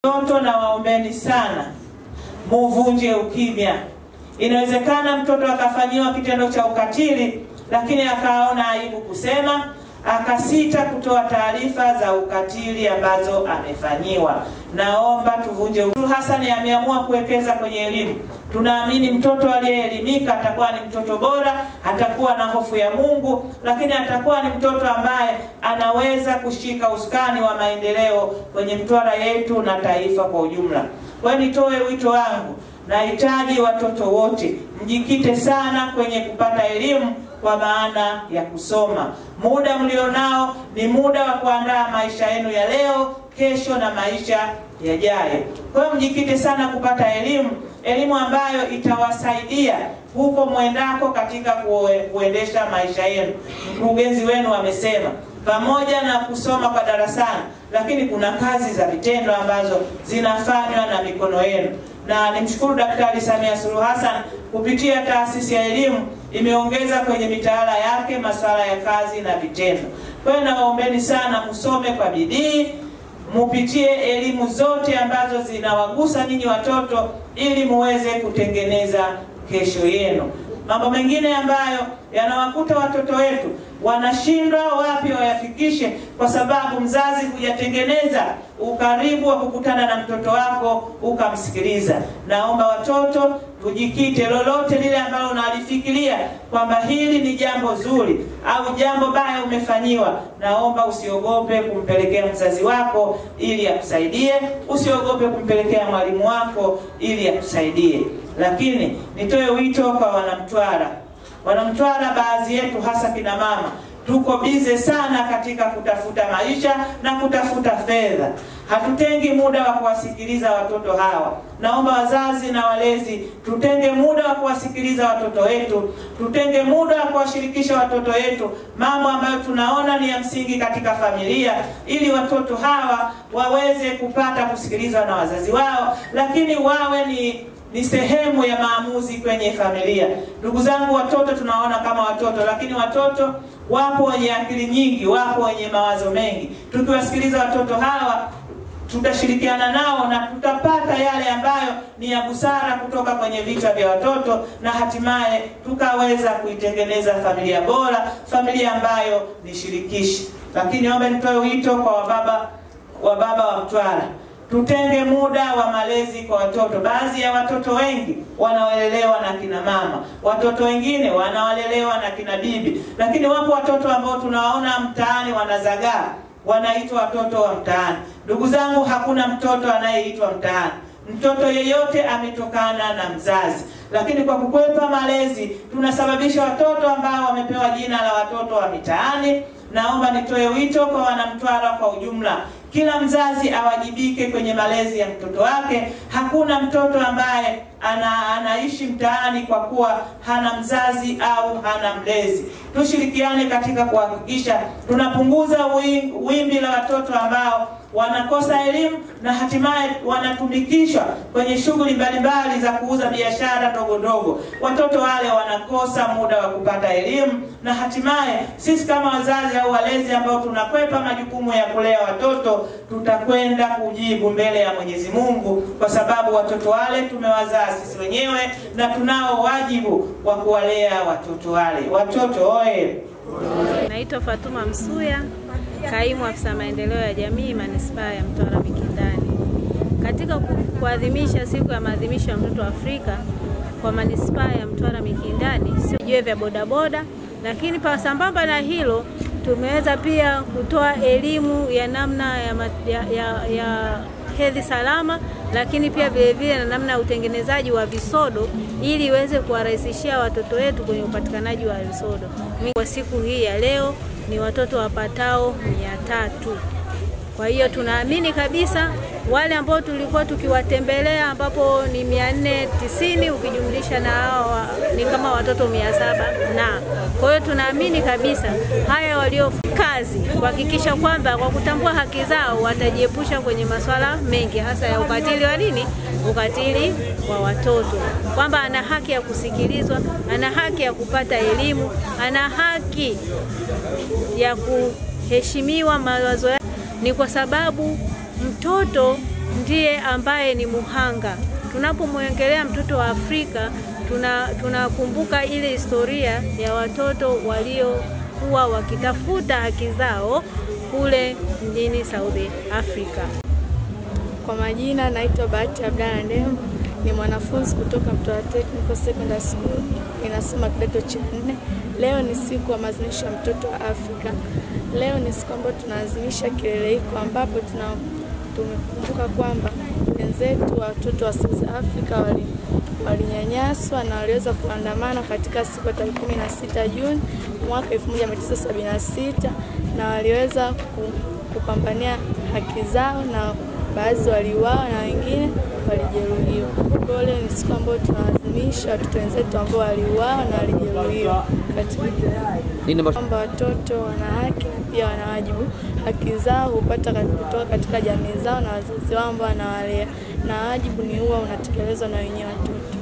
Watoto na waombeni sana muvunje ukimya. Inawezekana mtoto akafanyiwa kitendo cha ukatili, lakini akaona aibu kusema, akasita kutoa taarifa za ukatili ambazo amefanyiwa. Naomba tuvunje. Hassan ameamua kuwekeza kwenye elimu. Tunaamini mtoto aliyeelimika atakuwa ni mtoto bora, atakuwa na hofu ya Mungu, lakini atakuwa ni mtoto ambaye anaweza kushika usukani wa maendeleo kwenye Mtwara yetu na taifa kwa ujumla. Kwa hiyo nitoe wito wangu, nahitaji watoto wote mjikite sana kwenye kupata elimu kwa maana ya kusoma. Muda mlionao ni muda wa kuandaa maisha yenu ya leo, kesho na maisha yajayo. Kwa hiyo mjikite sana kupata elimu, elimu ambayo itawasaidia huko mwendako katika kuendesha maisha yenu. Mkurugenzi wenu amesema pamoja na kusoma kwa darasani, lakini kuna kazi za vitendo ambazo zinafanywa na mikono yenu. Na nimshukuru Daktari Samia Suluhu Hassan kupitia taasisi ya elimu imeongeza kwenye mitaala yake masuala ya kazi na vitendo. Kwa hiyo nawaombeni sana msome kwa bidii, mupitie elimu zote ambazo zinawagusa ninyi watoto ili muweze kutengeneza kesho yenu. Mambo mengine ambayo yanawakuta watoto wetu, wanashindwa wapi wayafikishe kwa sababu mzazi hujatengeneza ukaribu wa kukutana na mtoto wako ukamsikiliza. Naomba watoto tujikite, lolote lile ambalo unalifikiria kwamba hili ni jambo zuri au jambo baya umefanyiwa, naomba usiogope kumpelekea mzazi wako ili akusaidie, usiogope kumpelekea mwalimu wako ili akusaidie. Lakini nitoe wito kwa wanamtwara. Wanamtwara, baadhi yetu hasa kina mama tuko bize sana katika kutafuta maisha na kutafuta fedha. Hatutengi muda wa kuwasikiliza watoto hawa. Naomba wazazi na walezi tutenge muda wa kuwasikiliza watoto wetu, tutenge muda wa kuwashirikisha watoto wetu mambo ambayo tunaona ni ya msingi katika familia, ili watoto hawa waweze kupata kusikilizwa na wazazi wao, lakini wawe ni sehemu ya maamuzi kwenye familia. Ndugu zangu, watoto tunaona kama watoto, lakini watoto wapo wenye akili nyingi, wapo wenye mawazo mengi. Tukiwasikiliza watoto hawa, tutashirikiana nao na tutapata yale ambayo ni ya busara kutoka kwenye vichwa vya watoto, na hatimaye tukaweza kuitengeneza familia bora, familia ambayo ni shirikishi. Lakini naomba nitoe wito kwa wababa wa Mtwara, tutenge muda wa malezi kwa watoto. Baadhi ya watoto wengi wanawalelewa na kina mama, watoto wengine wanawalelewa na kina bibi, lakini wapo watoto ambao tunawaona mtaani wanazagaa, wanaitwa watoto wa mtaani. Ndugu zangu, hakuna mtoto anayeitwa mtaani. Mtoto yeyote ametokana na mzazi, lakini kwa kukwepa malezi tunasababisha watoto ambao wamepewa jina la watoto wa mitaani. Naomba nitoe wito kwa wanamtwara kwa ujumla, kila mzazi awajibike kwenye malezi ya mtoto wake. Hakuna mtoto ambaye anaishi mtaani kwa kuwa hana mzazi au hana mlezi. Tushirikiane katika kuhakikisha tunapunguza wimbi la watoto ambao wanakosa elimu na hatimaye wanatumikishwa kwenye shughuli mbalimbali za kuuza biashara ndogo ndogo. Watoto wale wanakosa muda wa kupata elimu, na hatimaye sisi kama wazazi au walezi ambao tunakwepa majukumu ya kulea watoto tutakwenda kujibu mbele ya Mwenyezi Mungu, kwa sababu watoto wale tumewazaa sisi wenyewe na tunao wajibu wa kuwalea watoto wale. Watoto oye! Naitwa Fatuma Msuya, kaimu afisa maendeleo ya jamii manispaa ya Mtwara Mikindani. Katika kuadhimisha siku ya maadhimisho ya mtoto wa Afrika kwa manispaa ya Mtwara Mikindani, sio vya bodaboda, lakini sambamba na hilo tumeweza pia kutoa elimu ya namna ya hedhi salama, lakini pia vile vile na namna ya utengenezaji wa visodo ili iweze kuwarahisishia watoto wetu kwenye upatikanaji wa visodo. Kwa siku hii ya leo ni watoto wapatao 300. Kwa hiyo tunaamini kabisa wale ambao tulikuwa tukiwatembelea ambapo ni 490 ukijumlisha na hao ni kama watoto 700, na kwa hiyo tunaamini kabisa haya walio kazi kuhakikisha kwamba kwa kutambua haki zao watajiepusha kwenye masuala mengi, hasa ya ukatili wa nini, ukatili wa watoto, kwamba ana haki ya kusikilizwa, ana haki ya kupata elimu, ana haki ya kuheshimiwa mawazo yake. Ni kwa sababu mtoto ndiye ambaye ni muhanga. Tunapomwongelea mtoto wa Afrika tunakumbuka ile historia ya watoto waliokuwa wakitafuta haki zao kule mjini South Africa. Kwa majina naitwa Bahati Abdalla Ndembo, ni mwanafunzi kutoka Mtwara Technical Secondary School, ninasoma kidato cha 4. Leo ni siku ya maadhimisho ya mtoto wa Afrika. Leo ni siku ambayo tunaadhimisha kilele hiko, ambapo tumekumbuka kwamba wenzetu watoto wa South Africa walinyanyaswa na waliweza kuandamana katika siku ya tarehe 16 Juni mwaka 1976, na waliweza kupambania haki zao, na baadhi waliuawa na wengine walijeruhiwa. Kwa leo ni siku ambayo tunaadhimisha watoto wenzetu ambao waliuawa na walijeruhiwa. Kwamba watoto wana haki na pia wana wajibu. Haki zao hupata kutoka katika jamii zao na wazazi wao ambao wanawalea, na wajibu ni huwa unatekelezwa na wenyewe watoto.